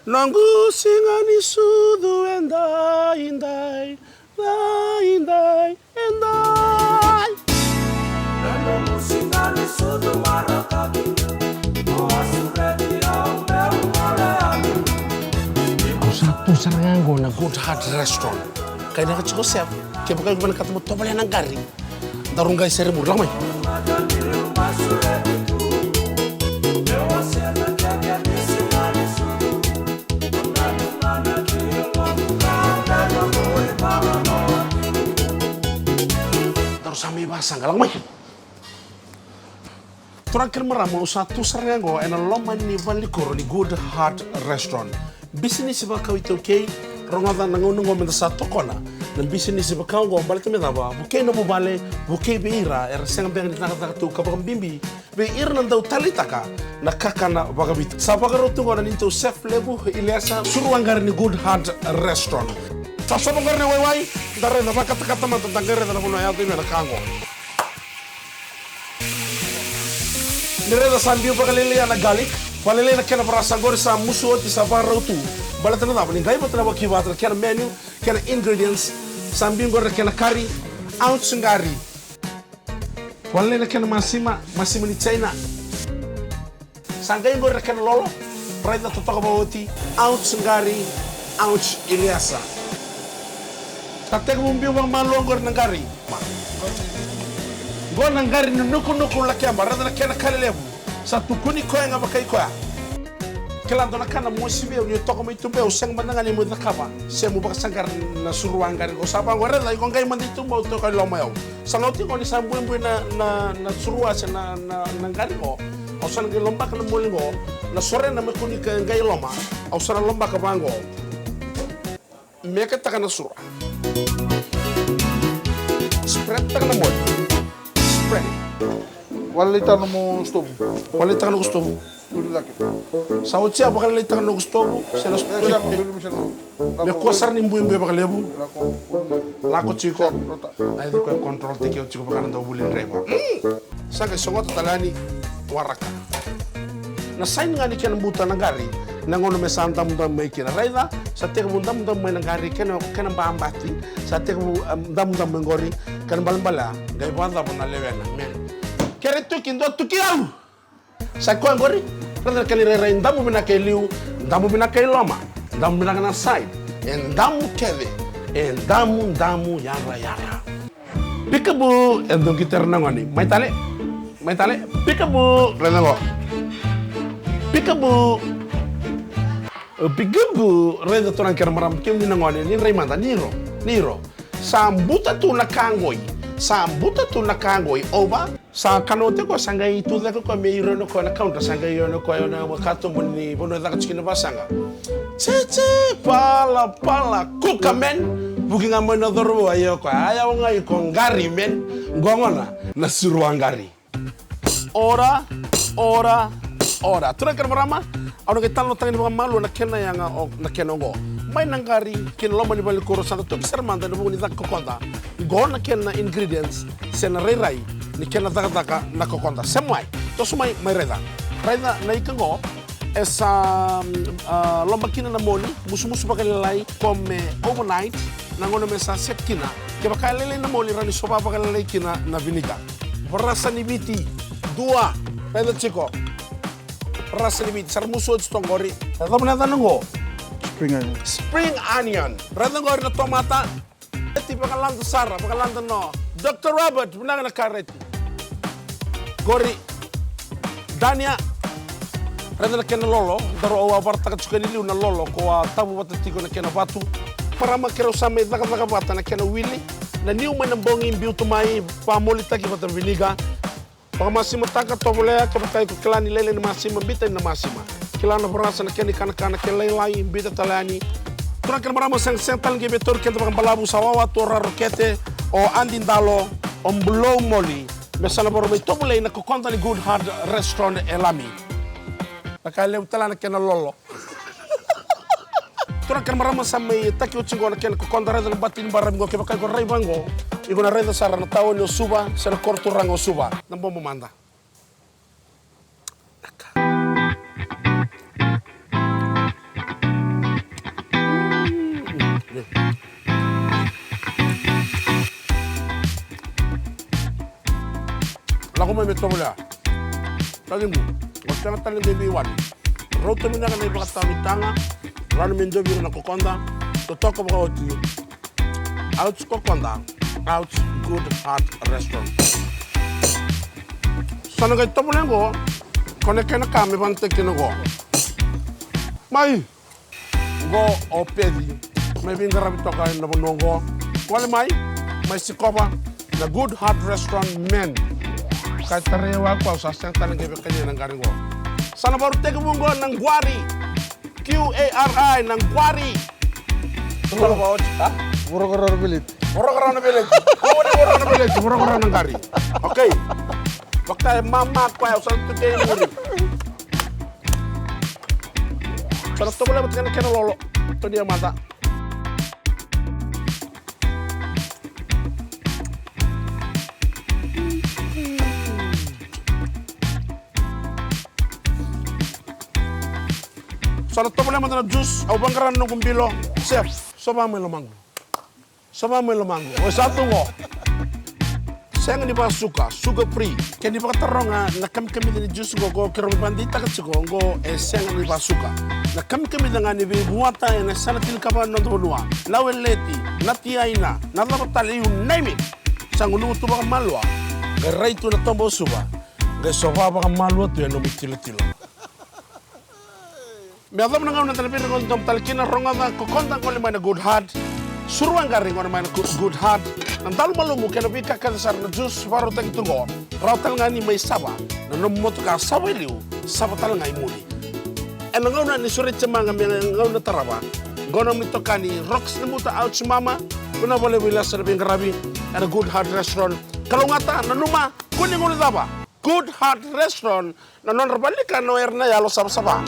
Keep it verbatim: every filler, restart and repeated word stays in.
Noqu siga ni sucu e daidai, daidai, e dai. Na noqu siga ni sucu marakavi, o a sureti au meu gole yani. Au sa tu sara ga qo na Good Heart Restaurant. Kai na ka tiko chef, kevaka iko vinakata mo tovolea na qari. Daru qai sere muri, lako mai. Daru sa mai vasaqa, lako mai. Turaga kei na marama, au sa tu sara ga qo ena loma ni valenikuro ni Good Heart Restaurant. Bisinisi vakau iTaukei, rogoca na gauna qo meda sa tokona na bisinisi vakau qo, baleta me cava? Vukei na vuvale, vukei vei ira era sega beka ni cakacaka tu, ka vakabibi vei ira na dau taleitaka na kakana vakaviti. Sa vakarau tu qo na neitou chef levu, Iliasa, surua qari ni Good Heart Restaurant. Sa sova qori na waiwai, da raica, vakatakata mada, da qai raica na vanua e yaco i me na ka qo. Ni raica sa biu vakalailai na garlic, vakalailai na kena varasa qori, sa musu oti, sa vakarau tu. Baleta na cava? Ni qai vata na vakivata, na kena menu, kena ingredients, sa biu qori na kena kari, ounce qari. Vakalailai na kena masima, masima ni China. Sa qai qori na kena lolo, raica totoka vakaoti, ounce qari, ounce Iliasa. Sa tekivu biu vakamalua qori na qari. Qo na qari ni nukunuku lakeba, raica na kena kali levu. Sa tukuni koya ga vakai koya. Kila dua na ka na mosi vei au, ni toka mai tuba au sega mada ga ni meu cakava se meu vakasaqara na surua qari qo. Sa vaqo, raica, iko qai mada i tuba au toka i loma yau. Sa lauti qo ni sa buebue na, na, na surua se na, na, na qari qo. Au sa na qai lobaka na moli qo. Na sorena me kua ni qai loma. Au sa na lobaka vaqo. Meketaka na surua. Spreadtaka na moli. Spread. Vakalailai tale nomu stovu. Vakalailai tale noqu stovu. Sa oti ya, vakalailai tale noqu stovu. Se na stovu. Me kua sara ni buebue vakalevu. Lako tiko. Ai, ko control tiko, tiko vaka na dau vuli draiva. Sa qai sogota tale yani waraka. Na sign ga ni kena buta na qari, na gauna me sa damudamu mai kina. Raica, sa tekivu damudamu mai na qari, kena, kena babati, sa tekivu, em, damudamu mai qori, kena balebale, qai vakacava na lewena, men. Kere tuki, dua tuki au! Sa koya qori, raica na kena irairai, damu vinaka e liu, damu vinaka e loma, damu vinaka na side, e damu kece, e damu, damu, yara, yara. Peekaboo, e doki tera na gone. Mai tale. Mai tale. Peekaboo, raica qo. Peekaboo. Peekaboo, raica turaga kei na marama, kemuni na gone, ni rai mada, ni ro, ni ro. Sa buta tu na ka qoi. Sa buta tu na ka qoi. Ova. Sa kana oti qo, sa qai tu cake koya me iro na koya na counter, sa qai io na koya na katuba ni vanua e caka tiko na vasaqa. Cheche, pala, pala, kuka men. Vuki ga mai na cauravou, a io koya, a yawa ga iko qari men. Qo gona na surua qari. Ora, ora, ora. Turaga kei na marama, au na qai talanoataka ni vakamalua na kena yaga o, na kena oqo. Mai na qari ki na loma ni valenikuro, sa da toki sara mada ena vuku ni caka kokoda. Qo na kena ingredients, se na rairai ni kena cakacaka na kokoda. Sema mai, toso mai, mai raica. Raica na ika qo, e sa, mm, a, loba kina na moli, musumusu vakalailai, kome overnight, na gauna me sa set kina. Kevaka e lailai na moli, rawa ni sova vakalailai kina na vinegar. Varasa ni Viti, dua, raica tiko. Varasa ni Viti, sa ra musu oti toka qori. E cava na yacana qo? Spring onion. Spring onion. Raica qori na tomata. Reti vakalada sara, vakalada no. Doctor Robert, vinaka na ka reti. Qori, dania. Raica na kena lolo, daru au a varataka tiko ni liu na lolo, ko a tavu vata tiko na kena vatu. Marama keirau sa mai cakacaka vata na kena wili. Na niu mai na bogi, biuta mai, vakamolitaki vata na vinegar. Vakamasimataka, tovolea, kevaka iko kila ni lailai na masima, biuta na masima. Kila na varasa na kena ikanakana, kena lailai, biuta tale yani. Turaga kei na marama, sega, sega tale ni qai via tauri keda vakabalavu, sa wawa tu o Rarokete, o Adi Dalo, o Bulou Moli. Me sa na vakarau mai tovolei na kokoda ni Good Heart Restaurant e Lami. Na ka levu tale na kena lolo. Turaga kei na marama, sa mai taki oti qo na kena kokoda, raica na bati ni baravi qo, kevaka iko rai vaqo, iko na raica sara na taoni o Suva, se na koro turaga o Suva. Na bobo mada. Na ka. Tovolea. Talibu, o sega tale ni qai veiwali. Rauta vinaka na ivakatawa ni taga, rawa ni me dua vei ira na kokoda, totoka vakaoti. Ouch kokoda, ouch Good Heart Restaurant. Sa na qai tovolea qo, ko na kena ka me vanataki kina qo. Mai! Qo o Peci, mai veiqaravi toka ena vanua qo. Gole mai, mai sikova na Good Heart Restaurant menu. Ka tarai au, au sa sega tale ga ni via kania na qari qo. Sa na vakarau tekivu qo na qwari. Q A R I, na qwari. Toro vakaoti, a? Vorokoro na veleti. Vorokoro na veleti. Au ni vorokoro na veleti, vorokoro na qari. Okay. Vaka e mama koya, au sa na tu kei muri. Sa na tovolea vata kei na kena lolo. Tonia mada. Sa na tovolea mada na juice, au vaqara na noqu bilo. Chef, sova mai lomaqu. Sova mai lomaqu. O sa tu qo. Sega ni vakasuka, sugar free. Ke ni vakataroga na kamikamica ni juice qo, qo keirau vakadeitaka tiko qo e sega ni vakasuka. Na kamikamica ga ni veivuata ena yasana tinikava na noda vanua. Na weleti, na tiaina, na cava tale, you name it. Sa gunuva tu vakamalua. Qai rai tu na toba o Suva. Qai sova vakamalua tu e nomu tilotilo. Me yacova na gauna eda na veirogoci domo tale kina, rogoca, kokoda, gole mai na Good Heart. Surua qari, gole mai na Good, Good Heart. Na dalu malumu kei na veika kece sara na juice vakarautaki tu qo. Rawa tale ga ni mai sava na nomu motoka, sava i liu, sava tale ga i muri. Ena gauna ni sureti maqa me gauna tarava. Qo na nomuni tokani Rox Namuta, ouch mama. Vinaka vakalevu Lesa na veiqaravi ena Good Heart Restaurant. Kalougata, nanuma, kua ni guilecava. Good Heart Restaurant, na nodra valenikana o ira na yalo savasava.